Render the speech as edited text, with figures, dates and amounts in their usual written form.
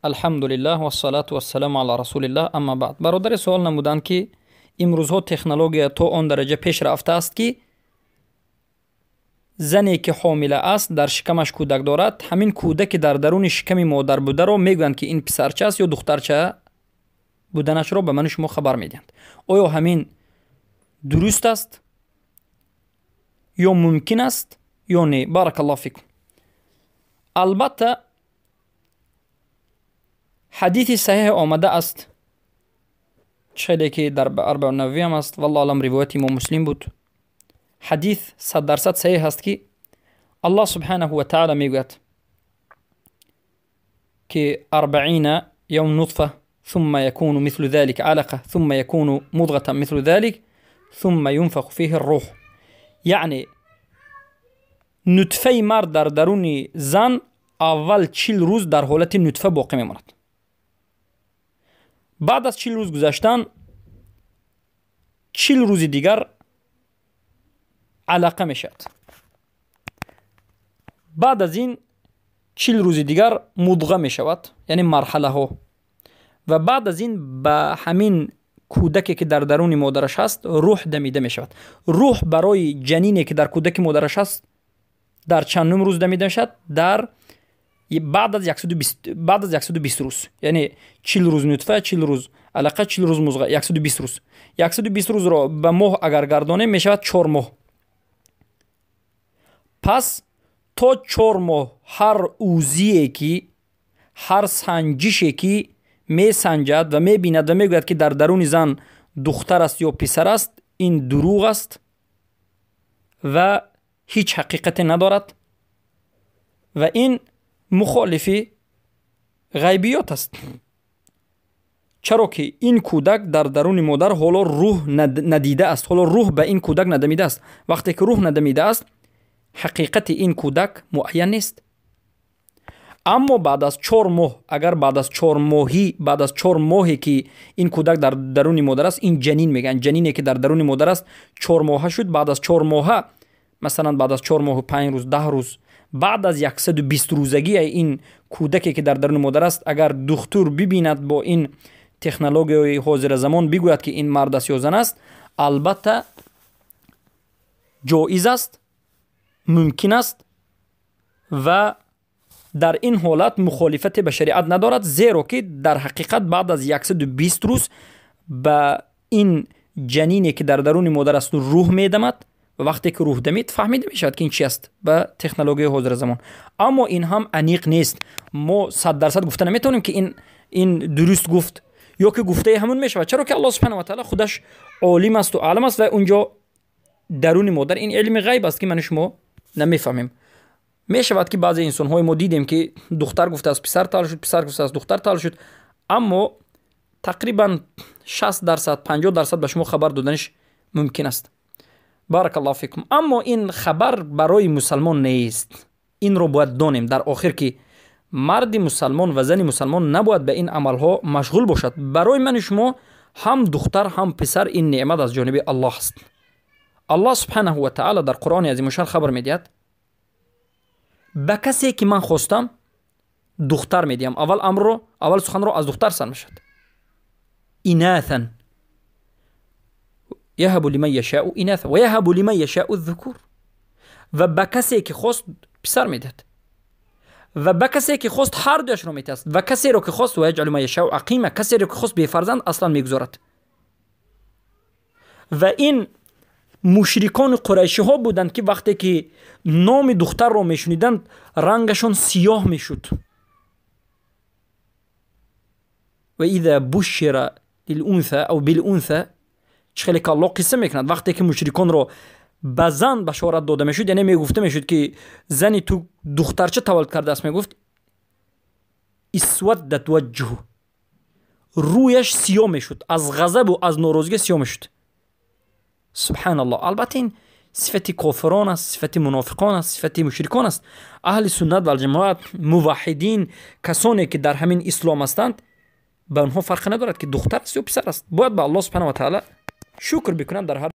Алҳамдулиллаҳ вассалату вассаламу ала расулиллаҳ, амма баъд. Бародаре суол намуданд, ки имрӯзҳо технология то он дараҷа пеш рафтааст, ки зане ки ҳомила аст, дар шикамаш кӯдак дорад, ҳамин кӯдаке дар даруни шиками модар бударо мегӯянд, ки ин писарча аст ё духтарча буданашро ба ману шумо хабар медиҳанд. Оё ҳамин дуруст аст ё мумкин аст ё не? Баракаллоҳу фикум. Албатта, ҳадиси саҳиҳ омада аст, хеле ки дар Арбаун Нававиам аст, валлоҳу аълам, ривояти имом Муслим буд. Ҳадис 100% саҳиҳ аст, ки Аллоҳ субҳанаҳу ва таъала мегӯяд, ки 40 явм нутфа, ثم يكون مثل ذلك علقة، ثم يكون مضغة مثل ذلك، ثم ينفخ فيه الروح. یعنی нутфаи мард дар даруни зан аввал 40 рӯз дар ҳолати нутфа боқӣ мемонад. Баъд аз 40 рӯз гузаштан 40 рӯзи дигар алақа мешавад. Баъд аз ин 40 рӯзи дигар мудға мешавад, яъне марҳалаҳо. Ва баъд аз ин ба ҳамин кӯдаке ки дар даруни модараш ҳаст, рӯҳ дамида мешавад. Рӯҳ барои ҷанине ки дар кӯдаки модараш ҳаст, дар чандум рӯз дамида мешавад? Дар баъд аз 120 рӯз, яъне 40 рӯз нутфа, 40 рӯз алақа, 40 рӯз музға, 120 рӯз. 120 рӯзро ба моҳ агар гардонем, мешавад 4 моҳ. Пас то 4 моҳ ҳар узие ки, ҳар санҷише ки месанҷад ва мебинад ва мегӯяд, ки дар даруни зан духтар аст ё писар аст, ин дурӯғ аст ва ҳеҷ ҳақиқате надорад ва ин мухолифи ғайбиёт аст. Чаро ки ин кӯдак дар даруни модар ҳоло рӯҳ надида аст, ҳоло рӯҳ ба ин кӯдак надамидааст. Вақте ки рӯҳ надамидааст, ҳақиқати ин кӯдак муайян нест. Аммо баъд аз 4 моҳ, агар баъд аз 4 моҳӣ, баъд аз 4 моҳе ки ин кӯдак дар даруни модар аст, ин ҷанин мегӯянд, ҷанине ки дар даруни модар аст, 4 моҳа шуд, баъд аз 4 моҳа, масалан баъд аз 4 моҳу 5 рӯз, 10 рӯз, баъд аз 120 рӯзагии ин кӯдаке ки дар даруни модар аст, агар духтур бибинад, бо ин технологияи ҳозира замон бигӯяд, ки ин мард аст ё зан аст, албатта ҷоиз аст, мумкин аст ва дар ин ҳолат мухолифате ба шариат надорад, зеро ки дар ҳақиқат баъд аз 120 рӯз ба ин ҷанине ки дар даруни модар аст рӯҳ медамад ва вақте ки рӯҳ дамид, фаҳмида мешавад, ки ин чи аст ба технологияи ҳозира замон. Аммо ин ҳам аниқ нест. Мо 100% гуфта наметавонем, ки ин дуруст гуфт ё ки гуфтаи ҳамун мешавад, чаро ки Аллоҳ субҳанаҳу ва таъала худаш олим асту аълам аст ва унҷо даруни модар ин илми ғайб аст, ки ману шумо намефаҳмем. Мешавад, ки баъзе инсонҳои мо дидем, ки духтар гуфтааст, писар таваллуд шуд, писар гуфтааст, духтар таваллуд шуд, аммо тақрибан 60%, 50% ба шумо хабар доданиш мумкин аст. Баракаллоҳу фикум. Аммо ин хабар барои мусалмон нест. Инро бояд донем дар охир, ки марди мусалмон ва зани мусалмон набояд ба ин амалҳо машғул бошад. Барои ману шумо ҳам духтар, ҳам писар ин неъмат аз ҷониби Аллоҳ аст. Аллоҳ субҳанаҳу ва таъала дар Қуръони азимушшан хабар медиҳад: ба касе ки ман хостам, духтар медиҳам. Аввал амрро, аввал суханро аз духтар сар мешавад. Инатхан яҳабу лиман яшаъу инатха ва яҳабу лиман яшаъу зукур. Ва ба касе ки хост, писар медиҳад ва ба касе ки хост, ҳар дуяшро медиҳад, ва касеро ки хост, ва яҷъалу ман яшаъу ақима, касеро ки хост, бефарзанд аслан мегузорад. Ва ин мушрикони қурайшиҳо буданд, ки вақте ки номи духтарро мешуниданд, рангашон сиёҳ мешуд. Ва иза бушира лилунса ав билунса, чӣ хеле ки Аллоҳ қисса мекунад, вақте ки мушриконро ба зан башорат дода мешуд, яъне мегуфта мешуд, ки зани ту духтарча таваллуд кардааст, мегуфт: исваддат ваҷҳу, рӯяш сиёҳ мешуд, аз ғазабу аз норозигӣ сиёҳ мешуд. Субҳаналлоҳ. Албатта, ин сифати кофирон аст, сифати мунофиқон аст, сифати мушрикон аст. Аҳли суннат валҷамоат, муваҳҳидин, касоне ки дар ҳамин ислом ҳастанд, ба онҳо фарқе надорад, ки духтар аст ё писар аст. Бояд ба Аллоҳ субҳанаҳу ва таъала шукр бикунанд дар ҳар